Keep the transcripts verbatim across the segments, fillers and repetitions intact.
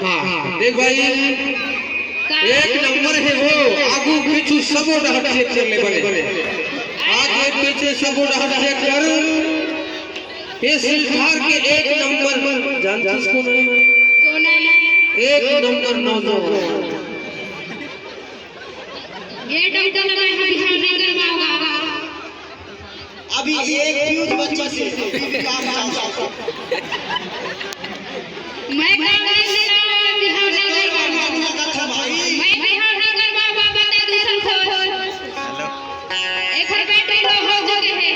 हाँ, देख भाई, एक नंबर हे वो, आगू पीछू सबो डहर चेक कर ले बने। आगे पीछे सबो डहर चेक कर। ये सिलधार के एक नंबर, जानथस कोन हे? कोन हे? एक नंबर नौजवान। ये डंका ल मैं ह बिहाव नइ करवावंव। अभी एक फ्यूज बचिस हे, अभी भी काम चालू हे। मैं काम नइ करवावंव, बिहाव नइ करवावंव। मैं बिहाव नइ करवावंव, बाबा, ते दूसर खोज। एखर बैटरी लो हो चुके हे।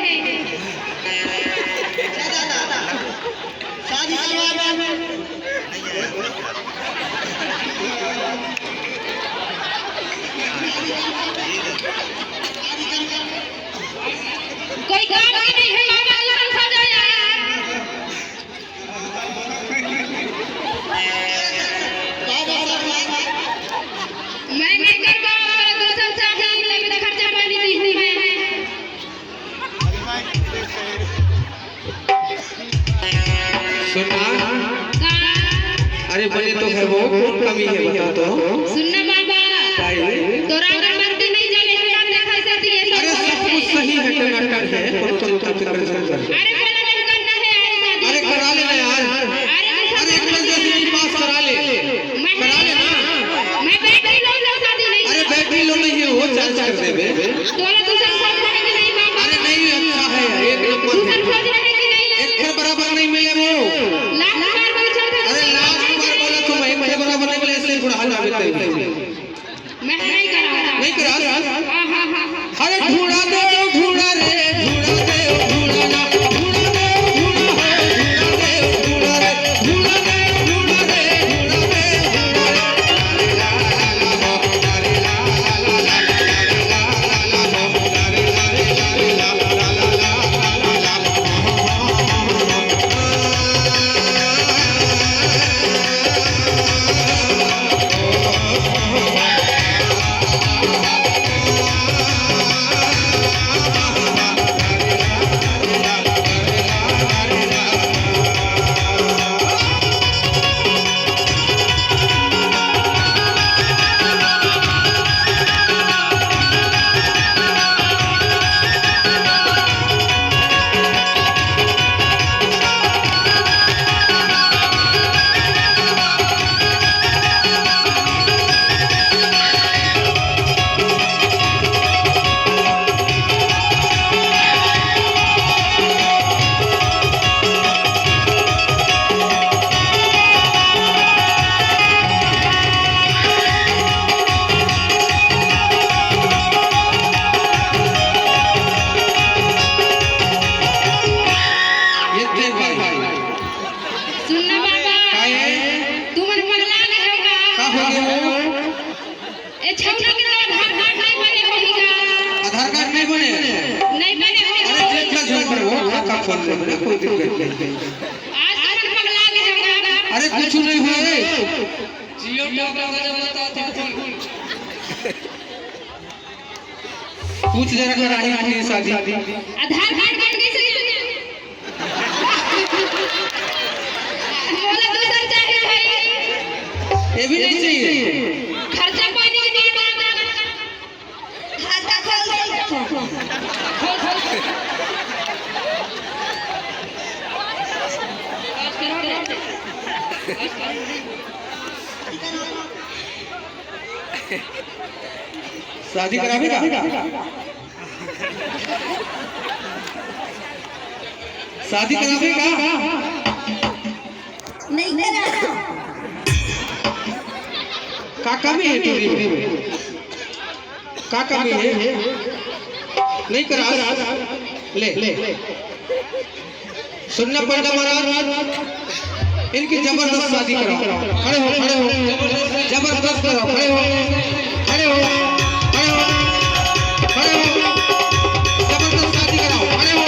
जा, जा, जा, जा। शादी करवा दे। कोई काम की नहीं है, बाबा, तुम समझो यार। मैं नहीं कर पाऊँ, पर तुम समझा है, तभी तो खर्चा पानी नहीं है। सुनना। का? अरे बने तो हे वो, कोन कमी हे बता तो। सुनना बाबा। भाई। तोरा अगर मर्जी नहीं जाने के बाद देखा से दिए सब अरे सब कुछ सही हे, टनाटन हे, कोनो तो तो फिक्र मत कर। अरे बोला नहीं करना है यार शादी। अरे करा लेना यार। अरे अरे एक बार जैसे ही पास करा ले। मैं करा लेना। मैं बैटरी लो लो शादी नहीं। अरे बैटरी लो नहीं है, वो चार्ज कर देबे। तोला दूसर खोज रहे कि नहीं बाबा? अरे नहीं, अच्छा है, एक नंबर दूसर है। खोज रहे कि नहीं? एक के बराबर नहीं मिले वो। लास्ट बार बोल चल रहे अरे लास्ट बार बोला तो मैं एक के बराबर नहीं मिले, इसलिए थोड़ा हल्ला भी कर। मैं नहीं करा। नहीं करा? हाँ, हाँ, हाँ, हाँ। अरे ढूंढा दे, ढूंढा रे, ढूंढा दे, ढूंढा ना, ढूंढा दे, ढूंढा हो, ढूंढा दे, ढूंढा रे, ढूंढा दे, ढूंढा रे, ढूंढा दे, ढूंढा रे। छौना के आधार कार्ड नहीं बने होही का? आधार कार्ड नहीं बने? नहीं बने होही। अरे, जेब ला झोंक रहे हो, हाँ, का फोन ले बने, कोई दिक्कत नहीं। आज तक हम पगला गए होंगे। अरे, कुछ नहीं हुआ रे। जियो टॉप का जब बताओ तो फोन। कुछ जरा कराही, शादी। आधार कार्ड बन गई से बोला, दूसर चाहिए भाई। ये भी नहीं चाहिए। खर्चा पानी के लिए खाता खोल दे। शादी करावे का? शादी करावे का? नहीं करा। का कमी है तोरी में? का कमी है? नहीं करा। ले, ले। सुनना पंडा महाराज, इनकी जबरदस्त शादी कराओ। खड़े हो, खड़े हो, जबरदस्त कराओ। खड़े हो, खड़े हो, खड़े हो, खड़े हो। जबरदस्त शादी कराओ। खड़े हो।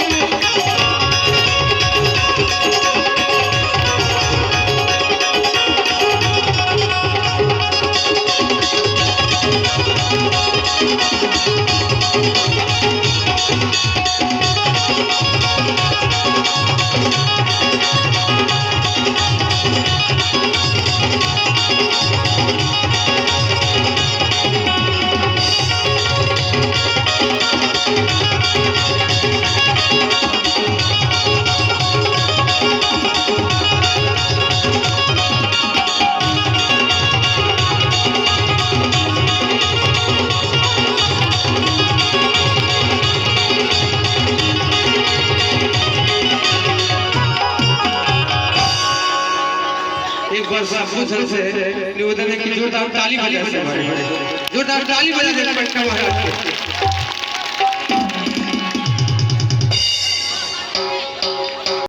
एक बार सब झन से निवेदन है कि जोरदार ताली बजा दे, जोरदार ताली बजा दे पंडा महाराज।